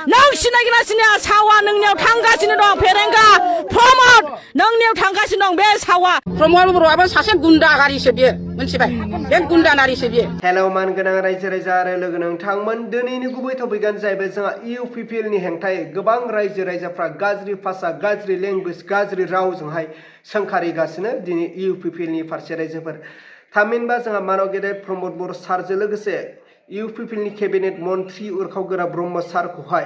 नों सिनायगोना सिनाया सावा नोंनियाव थांगासिनो दं फेरेंगा प्रमद नोंनियाव थांगासिनो दं बे सावा प्रमद बर'आबो सासे गुन्दा गारिसो बियो मोनथिबाय बे गुन्दा नारिसो बियो हेलौ मानगोनां रायजो राजा आरो लोगो नोंथांमोन दिनैनि गुबै टपिकआनो जाहैबाय जोंहा इउपिपिएलनि हेंथायै गोबां रायजो राजाफ्रा गाज्रि भाषा गाज्रि लेंगुवेज गाज्रि रावजोंहाय सोंखारिगासिनो दिनै इउपिपिएलनि फारसे रायजोफोर थामहिनबा जोंहा मानव गेदेर प्रमद बर' सारजों लोगोसे इउपिपिएलनि केबिनेट मन्त्रि उरखाव गोरा ब्रह्म सारखौहाय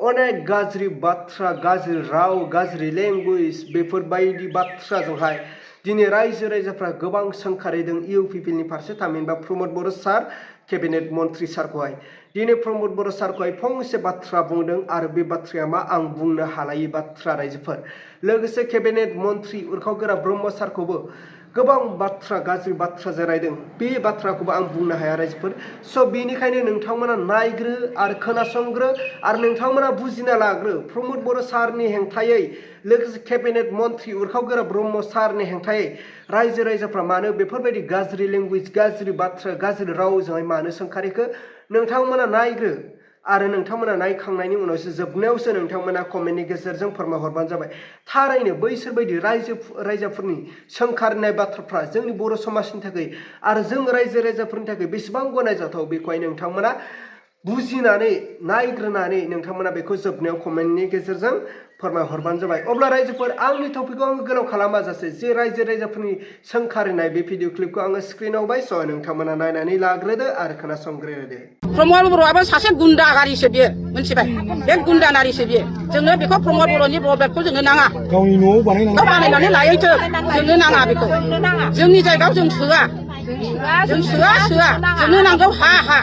अनेक गाज्रि बाथ्रा गाज्रि राव गाज्रि लेंगुवेज बेफोरबायदि बाथ्राजोंहाय दिनै रायजो राजाफ्रा गोबां सोंखारिदों इउपिपिएलनि फारसे थामहिनबा प्रमद बर' सार केबिनेट मन्त्रि सारखौहाय दिनै प्रमद बर' सारखौहाय फंसे बाथ्रा बुंदों आरो बे बाथ्राया मा आं बुंनो हालायै बाथ्रा रायजोफोर लोगोसे केबिनेट मन्त्रि उरखाव गोरा ब्रह्म सारखौबो गोबां बाथ्रा गाज्रि बाथ्रा रायदों बे बाथ्राखौबो आं बुंनो हाया रायजोफोर स' बेनिखायनो नोंथांमोना नायग्रो आरो खोनासंग्रो आरो नोंथांमोना बुजिना लाग्रो प्रमद बर' सारनि हेंथायै लोगोसे केबिनेट मन्त्रि उरखाव गोरा ब्रह्म सारनि हेंथायै रायजो राजाफ्रा मानो बेफोरबायदि गाज्रि लेंगुवेज गाज्रि बाथ्रा गाज्रि रावजोंहाय मानो सोंखारिखो नोंथांमोना नायग्रो आरो नोंथांमोना नायखांनायनि उनावसो जोबनायावसो नोंथांमोना कमेन्टनि गेजेरजों फोरमायहरबानो जाबाय थारैनो बैसोर बायदि रायजोफोरनि सोंखारिनाय बाथ्राफ्रा जोंनि बर' समाजनि थाखाय आरो जों रायजो राजाफोरनि थाखाय बेसेबां गनायजाथाव बेखौहाय नोंथांमोना बुजिनानै नायग्रोनानै नोंथांमोना बेखौ जोबनायाव कमेन्टनि गेजेरजों फोरमायहरबानो जाबाय अब्ला रायजोफोर आंनि टपिकखौ आङो गोलाव खालामाजासे जे रायजो राजाफोरनि सोंखारिनाय बे भिडिअ क्लिपखौ आङो स्क्रिनाव होबाय स' नोंथांमोना नायनानै लाग्रोदो आरो खोनासंग्रोदो प्रमद बर'आबो सासे गुन्दा गारिसो बियो मोनथिबाय बे गुन्दा नारिसो बियो जोंनो बेखौ प्रमद बर'नि ब्लगखौ जोंनो नाङा गावनि न'आव बानायनानै लायोथो जोंनो नाङा बेखौ जोंनि जायगायाव जों सोआ जोंनो नांगौ हा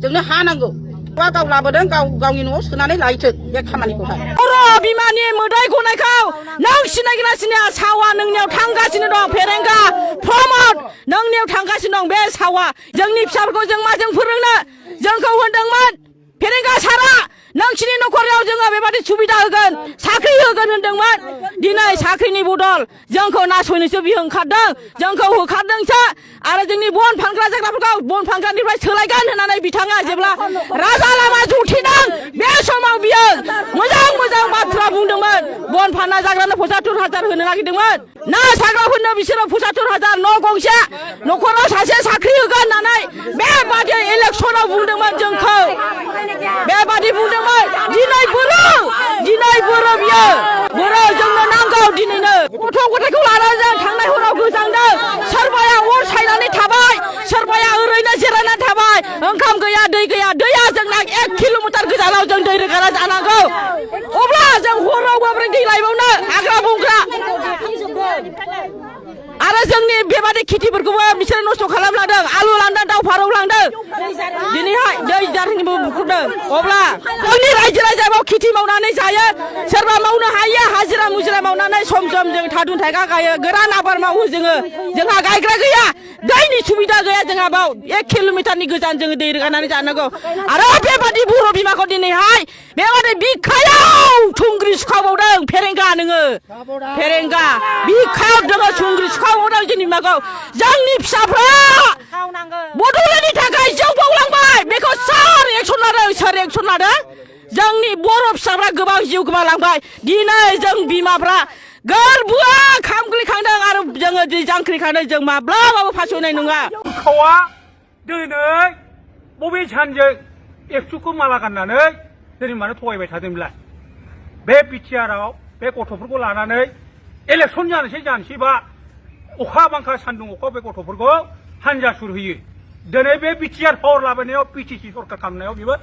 जोंनो हा नांगौ गाव लाबोदों गावनि न'आव सोनानै लायोथो बे खामानिखौहाय बर' बिमानि मोदै गनायखौ नों सिनायगोना सिनाया सावा नोंनियाव थांगासिनो दं फेरेंगा प्रमद नोंनियाव थांगासिनो दं बे सावा जोंनि फिसाफोरखौ जों माजों फोरोंनो जोंखौ होनदोंमोन फेरेंगा सारा नोंसिनि न'खराव जोङो बेबादि सुबिदा होगोन साख्रि होगोन होनदोंमोन दिनै साख्रिनि बदल जोंखौ नासयनोसो बियो ओंखारदों जोंखौ होखारदोंसो आरो जोंनि बन फानग्रा जायगाफोरखौ बन फानग्रानिफ्राय सोलायगोन होननानै बिथाङा जेब्ला राजा लामा जुथिदों बे समाव बियो मोजां बाथ्रा बुंदोंमोन बन फानना जाग्रानो 75,000 होनो नागिरदोंमोन ना साग्राफोरनो बिसोरो 75,000 न' गंसे न'खराव सासे साख्रि होगोन होननानै बेबादि इलेक्सनाव बुंदोंमोन जोंखौ बेबादि बुंदोंमोन दिनै बर' बियो बर' जोंनो नांगौ दिनैनो गथ' गथायखौ लानानै जों थांनाय हराव गोजांदों सोरबाया अर सायनानै थाबाय सोरबाया ओरैनो जिरायनानै थाबाय ओंखाम गैया दै गैया दैया जोंना 1 किल'मिटार गोजानाव जों दै रोगाना जानांगौ अब्ला जों हराव माबोरै दै लायबावनो हाग्रा बंग्रा आरो जोंनि बेबादि खेथिफोरखौबो बिसोरो नस्थ' खालामलांदों आलु लांदों दाउ फारौ लांदों दिनैहाय दै जारनिबो बुख्रुबदों अब्ला जोंनि रायजो राजायाव खेथि मावनानै जायो सोरबा मावनो हायो हाजिरा मुजिरा मावनानै सम जों थादुन थाइगा गायो गोरान आबाद मावो जोंहा गायग्रा गैया दैनि सुबिदा गैया जोंहा बाव 1 किल'मिटारनि गोजान जोङो दै रोगानानै जानांगौ आरो बेबादि बर' बिमाखौ दिनैहाय बेबादि बिखायाव थुंग्रि सुखावबावदों फेरेंगा नोङो फेरेंगा बिखायाव जोङो थुंग्रि सुखावबावदों जोंनि बिमाखौ जोंनि फिसाफ्रा बड'लेण्डनि थाखाय जौ बावलांबाय बेखौ सोर एक्सन लादों जोंनि बर' फिसाफ्रा गोबां जिउ गोमालांबाय दिनै जों बिमाफ्रा गोरबोआ खामग्लिखांदों आरो जोङो दै जांख्रिखांदों जों माब्लाबाबो फासयनाय नङा उरखावा दिनै बबे सानजों एक्सुखौ माला गाननानै दिनै मानो थगायबाय थादोंब्ला बे बिटिआरआव बे गथ'फोरखौ लानानै इलेक्सन जानोसैबा अखा बांखा सान्दुं अखा बे गथ'फोरखौ हानजा सुर होयो दिनै बे बिटिआर पावार लाबोनायाव पिटिसि सरकार खालामनायाव बेबो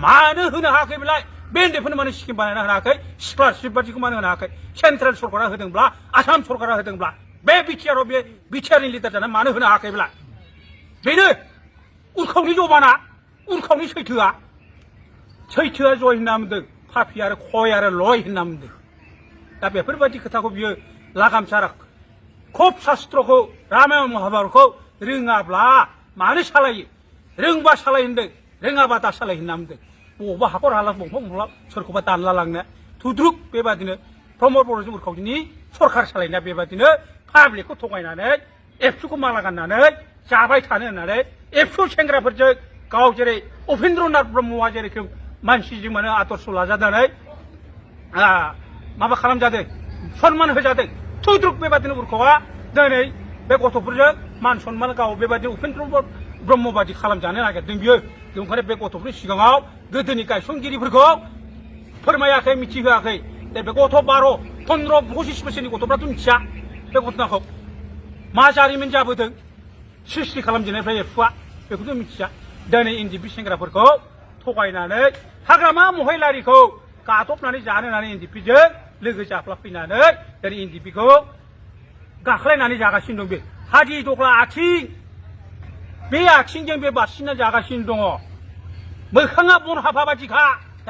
मानो होनो हायाखै बेलाय बे उन्दैफोरनो मानो स्किम बानायना होनो हायाखै स्कलारशिप बादिखौ मानो होनो हायाखै सेन्ट्रेल सरकारा होदोंब्ला आसाम सरकारा होदोंब्ला बे बिटिआरआव बे बिटिआरनि लिडार जाना मानो होनो हायाखैब्ला बेनो उरखावनि जबाना उरखावनि सैथोआ जय होनना बुंदों पापि आरो खय आरो लय होनना बुंदों दा बेफोरबायदि खोथाखौ बियो लागाम सारा खुब शास्त्रखौ रामायण महाभारतखौ रोङाब्ला मानो सालायो रोंबा सालाय होनदों रोङाबा दा सालाय होनना बुंदों बबावबा हाखर हाला बंफां बंफां सोरखौबा दानला लांनो थुद्रुक बेबादिनो प्रमद बर' उरखावनि सरकार सालायनाया बेबादिनो पाब्लिकखौ थगायनानै एबसुखौ माला गाननानै जाबाय थानो होननानै एबसु सेंग्राफोरजों गाव जेरै उपेन्द्रनाथ ब्रह्मआ जेरोखोम मानसिजों माने आदर्श लाजानानै माबा खालामजादों सनमान होजादों थुद्रुक बेबादिनो उरखावा दिनै बे गथ'फोरजों मान सनमान गाव बेबादिनो उपेन्द्र ब्रह्म बादि खालामजानो नागिरदों बियो ओंखायनो बे गथ'फोरनि सिगाङाव गोदोनि गायसनगिरिफोरखौ फोरमायाखै मिथिहोआखै बे गथ' 12, 15, 25 बोसोरनि गथ'फ्राथ' मिथिया बे घटनाखौ मा जारिमिन जाबोदों सृष्टि खालामजेननायनिफ्राय एफुआ बेखौथ' मिथिया दिनै एनडिपि सेंग्राफोरखौ थगायनानै हाग्रामा महिलारिखौ गादबनानै जानो होननानै एनडिपिजों लोगो जाफ्लाफैनानै दिनै एनडिपिखौ गाख्लायनानै जागासिनो दं बे हादि दग्ला आथिं बे आथिंजों बे बारसिनना जागासिनो दङ मोखाङा बन हाफा बादिखा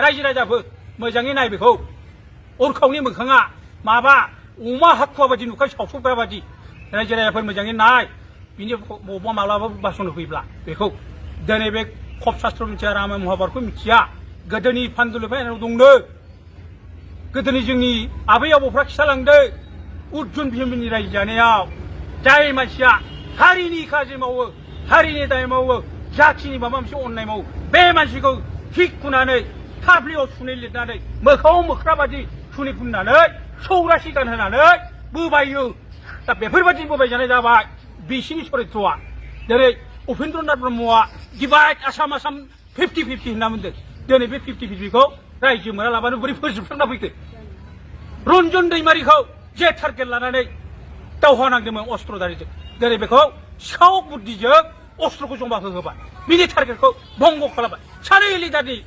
रायजो राजाफोर मोजाङै नाय बेखौ उरखावनि मोखाङा माबा अमा हाखुवा बादि नुखाय सावसौग्रा बादि रायजो राजाफोर मोजाङै नाय बिनि बबावबा माब्लाबा बासन होफैब्ला बेखौ दिनै बे खब शास्त्र मिथिया रामायण महाभारतखौ मिथिया गोदोनि फान्दुलिफाय दंनो गोदोनि जोंनि आबै आबौफ्रा खिथालांदों अर्जुन भीमनि रायजो जानायाव जाय मानसिया हारिनि खाजि मावो हारिनि दाय मावो जाथिनि माबा मोनसे अननाय मावो बे मानसिखौ हिक खुनानै थाब्लियाव सुनै लिरनानै मोखाङाव मोख्रा बादि सुनै फुननानै सौरासि गानहोनानै बोबायो दा बेफोरबादि बोबायजानाय जाबाय बिसिनि सरित्रआ दिनै उपेन्द्रनाथ ब्रह्मआ डिभाइड आसाम 50-50 होनना बुंदों दिनै बे 50-50खौ रायजो मोनालाबानो बोरै फोजोबस्रांना फैखो रन्जन दैमारिखौ जे टारगेट लानानै दावहा नांदोंमोन अस्त्रधारिजों दिनै बेखौ सिखाव बुद्धिजों अस्त्रखौ जमा होहोबाय बिनि टारगेटखौ बंग खालामबाय सानै लिडारनि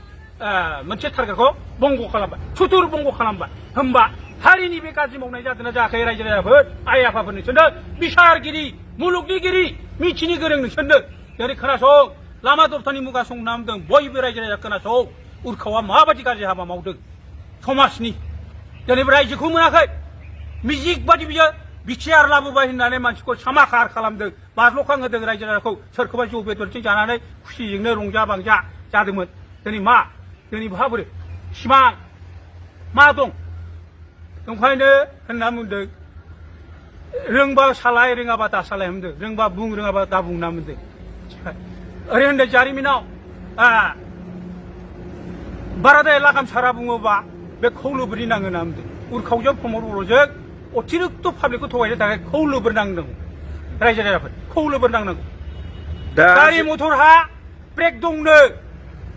मोनसे टारगेटखौ बंग खालामबाय सुथुर बंग खालामबाय होमबा हारिनि बे गाज्रि मावनाय जादोंना जायाखै रायजो राजाफोर आइ आफाफोर नोंसोरनो बिसारगिरि मुलुगनिगिरि मिथिनो गोरों नोंसोरनो दिनै खोनासं लामा दबथानि मुगा सं नामदों बयबो रायजो राजा खोनासं उरखावा माबादि गाज्रि हाबा मावदों समाजनि दिनै रायजोखौ मोनाखै मिजिक बादि बियो बिटिआर लाबोबाय होननानै मानसिखौ सामाखार खालामदों बाज्ल'खां होदों रायजो राजाखौ सोरखौबा जौ बेदरजों जानानै खुसिजोंनो रंजा बांजा जादोंमोन दिनै मा दिनै माबोरै सिमां मा दं ओंखायनो होनना बुंदों रोंबा सालाय रोङाबा दा सालाय होनदों रोंबा बुं रोङाबा दा बुं होनना बुंदों ओरै होनदों जारिमिनाव बाराद्राय लागाम सारा बुङोबा बे खौलोबोरि नाङो होनना बुंदों उरखावजों प्रमद बर'जों अतिरिक्त पाब्लिकखौ थगायनो थाखाय खौलोबोर नांनांगौ रायजो राजाफोर खौलोबोर नांनांगौ गारि मथरहा ब्रेक दंनो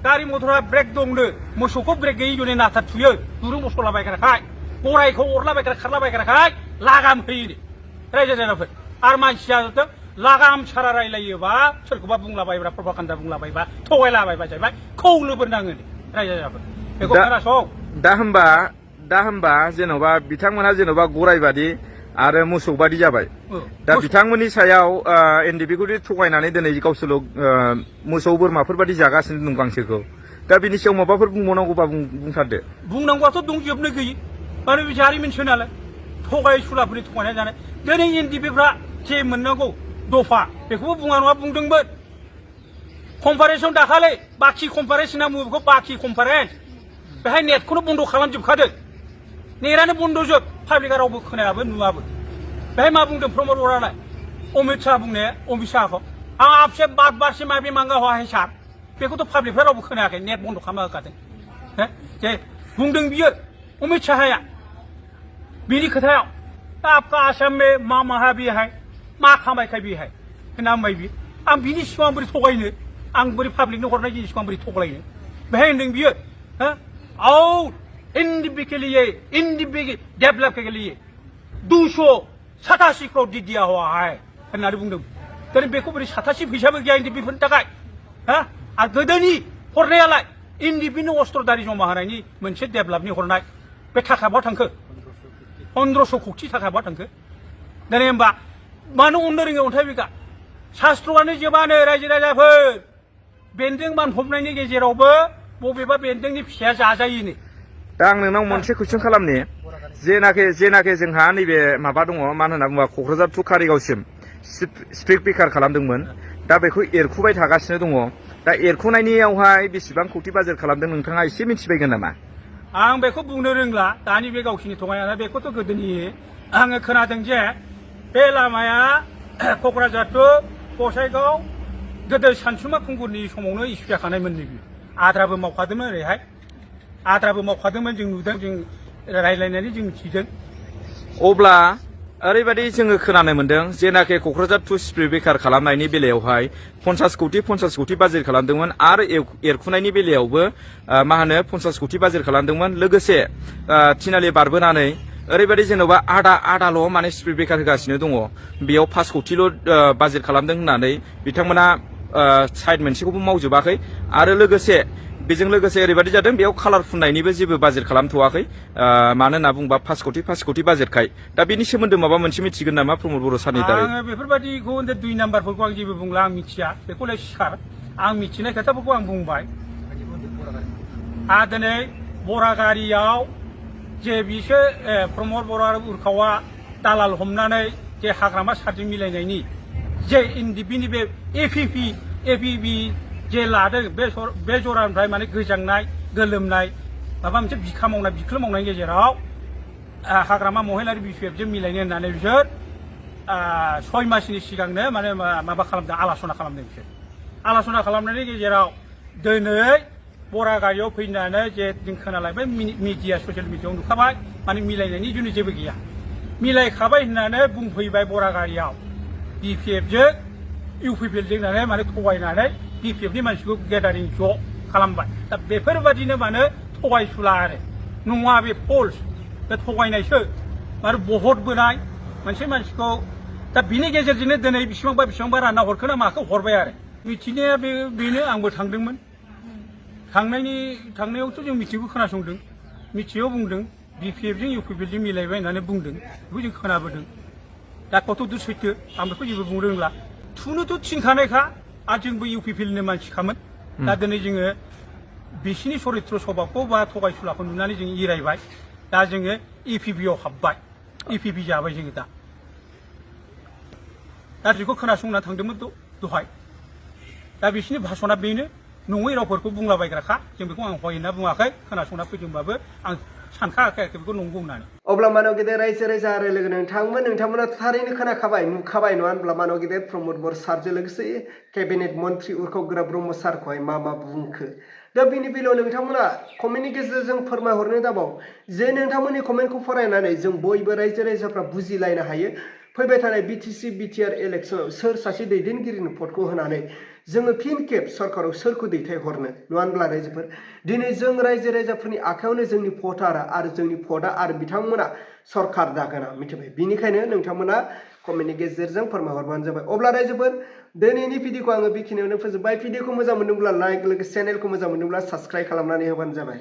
गारि मथरहा ब्रेक दंनो मोसौखौ ब्रेक गैयै जुदि नाथार थुयो दुरुं बसलाबायग्राखाय गरायखौ अरलाबायग्रा खारलाबायग्राखाय लागाम होयो रायजो राजाफोर आरो मानसिया लागाम सारा रायलायोबा सोरखौबा बुंलाबायब्रा प्रभाकान्दा बुंलाबायबा थगायलाबायबा जाहैबाय खौलोबोर नाङो रायजो राजाफोर बेखौ खोनासं दा होमबा जेन'बा बिथांमोनहा जेन'बा गरायबादि आरो मोसौ बादि जाबाय दा बिथांमोननि सायाव एनडिपिखौ थगायनानै दिनै गावसोरल' मोसौ बोरमाफोर बादि जागासिनो दं गांसोखौ दा बिनि सायाव माबाफोर बुंबावनांगौबा बुंथारदो बुंनांगौआथ' दंजोबनो गैयै माने बे जारिमिनसो नालाय थगाय सुलाफोरनि थगायनाय जानाय दिनै एनडिपिफ्रा जे मोननांगौ दफा बेखौबो बुङा नङा बुंदोंमोन कम्पारेसन दाखालि बाखि कम्पारेसन होनना बुङो बेखौ बाखि कम्पारेन्स बेहाय नेटखौनो बन्द' खालामजोबखादों नेटानो बन्द'जोब पाब्लिकआ रावबो खोनायाबो नुवाबो बेहाय मा बुंदों प्रमद बर'आलाय अमित शाह बुंनाया अमित शाहखौ आं आपसे बात बार से माबि मांगा हुआ है सार बेखौथ' पाब्लिकफ्रा रावबो खोनायाखै नेट बन्द' खालामना होखादों जे बुंदों बियो अमित शाहया बिनि खोथायाव आपका आसाम में मा माहा भी है मा खामायखाय भी है होनना बुंबाय बियो आं बिनि सिगां बोरै थगायनो आं बोरै पाब्लिकनो हरनाय जिनिसखौ आं बोरै थगायनो बेहाय होनदों बियो और एनडीपी के लिए एनडीपी डेवलप के लिए 287 करोड़ दी दिया हुआ है होननानै बुंदों दिनै बेखौ बोरै 87 फैसाबो गैया एनडीपीफोरनि थाखाय आरो गोदोनि हरनायालाय एनडीपीनो अस्त्रधारि जमा होनायनि मोनसे डेभेलपनि हरनाय बे थाखा बहा थांखो 1500 कौटि थाखा बहा थांखो दिनै होमबा मानो अननो रोङो अन्थाइ बिगा शास्त्रआनो जोबानो रायजो राजाफोर बेन्दों मानफबनायनि गेजेरावबो बबेबा बेन्दोंनि फिसाया जाजायोनो दा आं नोंनाव मोनसे कुइसन खालामनि जेनाखि जोंहा नैबे माबा दङ मानो होनना बुङोबा क'क्राझार टु कारिगावसिम स्पिड ब्रेकार खालामदोंमोन दा बेखौ एरखुबाय थागासिनो दङ दा एरखुनायनियावहाय बेसेबां कौटि बाजेट खालामदों नोंथाङा एसे मिथिबायगोन नामा आं बेखौ बुंनो रोंला दानि बे गावसिनि थगायनानै बेखौथ' गोदोनि आङो खोनादों जे बे लामाया क'क्राझार टु गसाइगाव गोदो सानसुमा खुंगुरनि समावनो इसु जाखानायमोन बियो आद्राबो मावखादोंमोन ओरैहाय आद्राबो मावखादोंमोन जों नुदों जों रायज्लायनानै जों मिथिदों अब्ला ओरैबायदि जोङो खोनानो मोन्दों जेनाखि क'क्राझार टु स्प्रि बेकार खालामनायनि बेलायावहाय 50 कौटि बाजेट खालामदोंमोन आरो एरखुनायनि बेलायावबो मा होनो 50 कौटि बाजेट खालामदोंमोन लोगोसे थिनालि बारबोनानै ओरैबायदि जेन'बा आदाल' माने स्प्रि बेकार होगासिनो दङ बेयाव 5 कौटिल' बाजेट खालामदों होननानै बिथांमोना साइड मोनसेखौबो मावजोबाखै आरो लोगोसे बेजों लोगोसे ओरैबायदि जादों बेयाव कालार फुननायनिबो जेबो बाजेट खालामथ'वाखै मानो होनना बुंबा 5 कौटि बाजेटखाय दा बेनि सोमोन्दै माबा मोनसे मिथिगोन नामा प्रमद बर' सारनि दारै आङो बेफोरबायदिखौ 2 नाम्बारफोरखौ आं जेबो बुंला आं मिथिया बेखौलाय सिखार आं मिथिनाय खोथाफोरखौ आं बुंबाय दिनै बरागारियाव जे बिसोर प्रमद बर' आरो उरखावा दालाल हमनानै जे हाग्रामा सारजों मिलायनायनि जे बिनि बे एपिपि जे लादों बे जरानिफ्राय माने गोजांनाय गोलोमनाय माबा मोनसे बिख्लो मावनायनि गेजेराव हाग्रामा महिलारि बिपिएफजों मिलायनो होननानै बिसोर 6 मासनि सिगांनो माने माबा खालामदों आलासना खालामदों बिसोर आलासना खालामनायनि गेजेराव दिनै बरागारियाव फैनानै जे जों खोनालायबाय मिडिया ससियेल मिडियायाव नुखाबाय माने मिलायनायनि जुनै जेबो गैया मिलायखाबाय होननानै बुंफैबाय बरागारियाव बिपिएफजों इउपिपिएलजों होननानै माने थगायनानै बिपिएफनि मानसिखौ गेदारिं ज' खालामबाय दा बेफोरबादिनो माने थगायसुला आरो नङा बे फल्स बे थगायनायसो माने बहतबोनाय मोनसे मानसिखौ दा बिनि गेजेरजोंनो दिनै बेसेबांबा रानना हरखोना माखौ हरबाय आरो मिथिनाया बेनो आंबो थांदोंमोन थांनायावथ' जों मिथिंखौ खोनासंदों मिथियाव बुंदों बिपिएफजों इउपिपिएलजों मिलायबाय होननानै बुंदों बेखौ जों खोनाबोदों दा कत'दूर सैथो आं बेखौ जेबो बुंनो रोंला थुनोथ' थिनखानायखा आरो जोंबो इउपिपिएलनि मानसिखामोन दा दिनै जोङो बिसिनि सरित्र सभाबखौ बा थगायसुलाखौ नुनानै जों एरायबाय दा जोङो इपिपिआव हाबबाय इपिपि जाबाय जोङो दा बेखौ खोनासंना थांदोंमोन दहाय दा बिसिनि भाषणआ बेनो नङै रावफोरखौ बुंलाबायग्राखा जों बेखौ आं हय होनना बुङाखै खोनासंना फैदोंबाबो आं सानखायाखै बेखौ नंगौ होननानै अब्ला मानव गेदेर रायजो राजा आरो लोगो नोंथांमोना थारैनो खोनाखाबाय नुखाबाय नङा होनब्ला मानव गेदेर प्रमद बर' सारजों लोगोसे केबिनेट मन्त्रि उरखाव गोरा ब्रह्म सारखौहाय मा बुंखो दा बिनि बेलायाव नोंथांमोना कमेन्टनि गेजेरजों फोरमायहरनो दाबाव जे नोंथांमोननि कमेन्टखौ फरायनानै जों बयबो रायजो राजाफ्रा बुजिलायनो हायो फैबाय थानाय बिटिसि बिटिआर इलेक्सनाव सोर सासे दैदेनगिरिनि भटखौ होनानै जोङो फिन खेब सरकाराव सोरखौ दैथायहरनो नङा होनब्ला रायजोफोर दिनै जों रायजो राजाफोरनि आखायावनो जोंनि भटारा आरो जोंनि भटआ आरो बिथांमोना सरकार दागोना मिथिबाय बिनिखायनो नोंथांमोना कमेन्टनि गेजेरजों फोरमायहरबानो जाबाय अब्ला रायजोफोर दिनैनि भिडिअखौ आङो बेखिनियावनो फोजोबबाय भिडिअखौ मोजां मोनदोंब्ला लाइक लोगोसे चेनेलखौ मोजां मोनदोंब्ला साबस्क्राइब खालामनानै होबानो जाबाय